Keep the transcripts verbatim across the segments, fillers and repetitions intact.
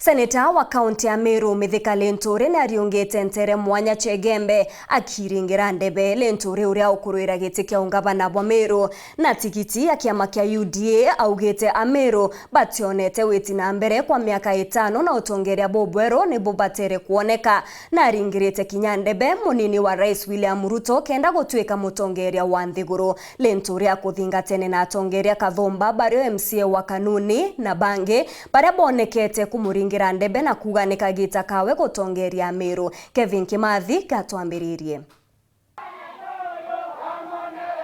Seneta wa kaunti ya Meru Mithika Linturi nariungite ntere mwanya Chegembe akiringira ndebe. Linturi uria ukurwira giti kia ungavana bwa Meru na tigiti ya kiama kia U D A augite Ameru bationete witi na mbere kwa miaka itano na utongeria bubweru nibubatere kwoneka. Naringirite kinya ndebe munini wa Rais William Ruto kenda gutuika mutongeria wa nthiguru. Linturi akuthingatene na atongeria Kathumba bario M C A wa Kanuni na bangi baria bonekete kumuringira ndebe na kuuga ni kagita kawe gutongeria Meru. Kevin Kimathi gatwambiririe.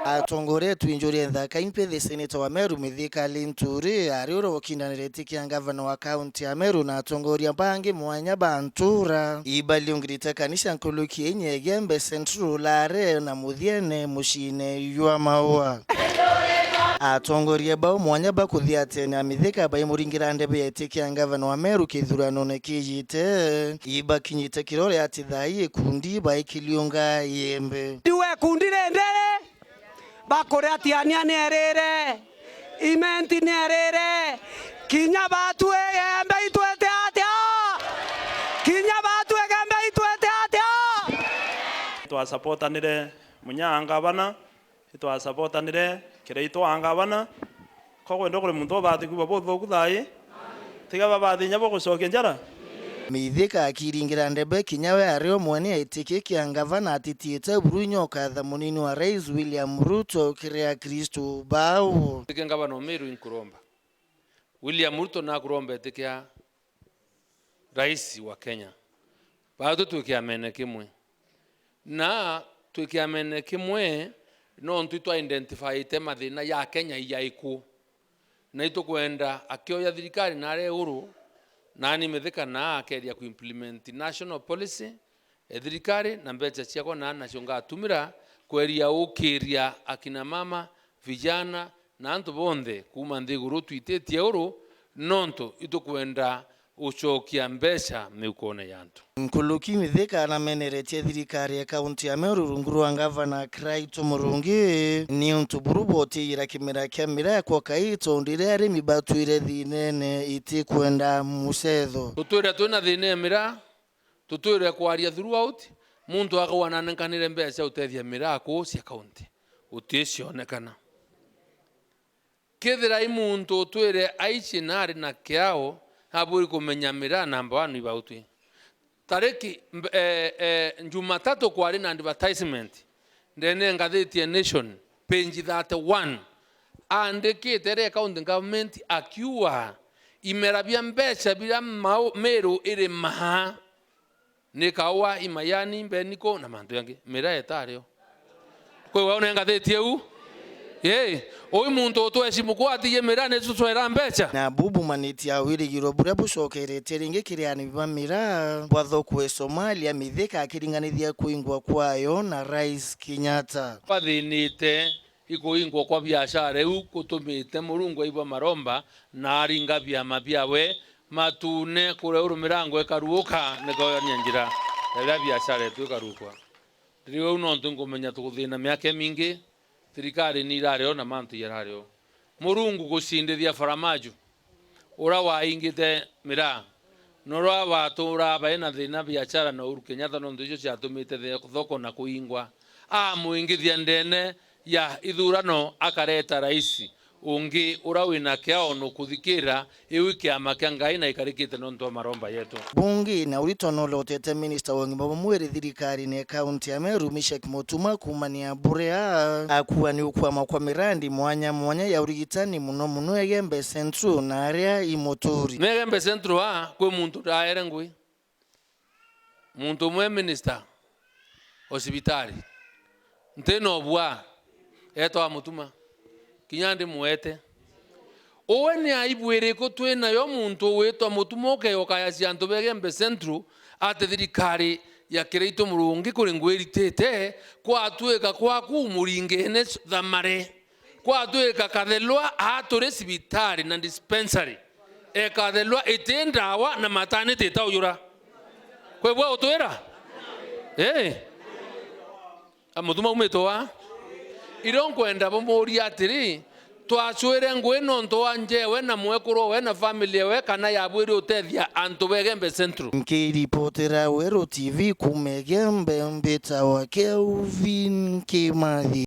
Atongoria twinjuri nthaka impithi, seneta wa Meru Mithika Linturi ari uria ukindanirite kia ngavana wa kaunti ya Meru na atongoria bangi mwanya ba ntura. Ibaliungirite kanisa nkuluki Inyegembe Central Lare na muthiene muciine jwa Maua. Atongoria bau mwanya bakuthiatene na Mithika baimuringira ndebe ya iti kia ngavana wa Meru kithuranone kijite. Ibakinyite kirore ati thaa ii ikundi baikiliunga yembe. Ndiwe ikundi rindiri, bakuri ati ania ni erire, imenti ni erire, kinya batu igembe itwite atia? Kinya batu igembe itwite atia? Twasapotanire munya ngavana, itwasapotanire kiraitwa ngavana. Ko kwenda kuri muntu ubati kuuga buthuku thaa ii, tiga babathi inya bugucokia njara. Mithika akiringira ndebe kinya we ari o mwene aitikie kia ngavana atitiite buru inya ukatha munini wa Rais William Ruto kiri Akristu bau. Itikia ngavana o Meru inkuromba. William Ruto nakuromba itikia Rais wa Kenya. Batu twi kiamene kimwe. Na twi kiamene kimwe nontu itwa identifyite mathina ya Kenya ijaiku. Na itukwenda akioya thirikari naria iguru, nani Mithika naa akeria ku implement national policy e thirikari, na mbecha ciakwa naa nacio ngatumira kweria ukiria akina mama, vijana, na antu bonthe kuuma nthiguru twititie uru, nontu itukwenda ucokia mbecha miukone ya antu. Nkuluki Mithika nameneretie thirikari ya kaunti ya Meru rungu rwa ngavana Kiraitu Murungi niuntu buru botigira kimera kia miraa kwa kaito ndiria arimi batwire thinene itikwenda mucetho. Tutwire twina thina ya miraa, tutwire kwaria throughout, muntu akauga nanenkanire mbecha cia utethia miraa kuu cia kaunti, uticionekana. Kethira i muntu utwire aici na ari na kiao, abwiri kumenya miraa namba one ibautwi. Tariki mb-, eh, eh, Jumatatu kwari na advertisement ndene ya ngathiti ya Nation, page thirty-one, aandikite ri county government akiuga imera bia mbecha biria mau-, Meru irimaa ni kaua, imayani, mbeniko na mantu jangi. Miraa etario. Kwigua unengathiti u? Ii, ui muntu utweci mukwatiie miraa ni tucwera mbecha? Na bubu manitia wirigiro buria bucokeretie ringi kiri arimi ba miraa bwa thoko e Somalia, Mithika akiringanithia kuingwa kwayo na Rais Kenyatta. Bathinite ikuingwa kwa biashara iu kutumite Murungu aigua maromba na aringa biama biawe matune kuria uru mirango ikaruuka, nikoyania njira ya biria biashara yetu ikarukwa. Riu nontu nkumenya tukuthina miaka imingi, thirikari ni irari o na mantu yarari o. Murungu gucindithia Faramaju, uria waingite miraa, na uria waturaa bai na thina biashara na Uhuru Kenyatta, nontu icio ciatumite the-, thoko na kuingwa. Amwingithia ndene ya ithurano, akareta raisi ungi uria wina kiao nukuthikira iu i kiama kia Ngai na ikarikite nontu wa maromba yetu. Bunge na urito nulotete minista wa ugima bwa mwiri thirikarine ya kaunti ya Meru, Mishek Mutuma, kuumania buria akuuga ni ukwama kwa mirandi mwanya mwanya ya urigitani, muno muno Egembe Central na aria i Muturi. Ni Egembe Central aa, kwi muntu ndaere ngui. Muntu umwe minister o cibitari, ntina ubua, etwa Mutuma, kinya ndimwete. Uwe ni aibu iriku twi nayo muntu witwa Mutuma ukeyo ukayacia antu ba Egembe Central ati thirikari ya Kiraitu Murungi kuri ngwiritite, kwatwika kwaku muringene thamare. Kwatwika kathelwa aa turi cibitari na dispensary, ekathelwa iti ndawa na maternity itaujura. Kwibua utwira? Ii. A, Mutuma umite wa? Irio nkwenda bumuuria atiri, Twacwire ngui nontu wa njewe na mwekuru we na family ewe kana yabwiri utethia antu ba Igembe Central. Nkiripotera Weru T V kuuma Igembe, mbitawa Kelvin Kimathi.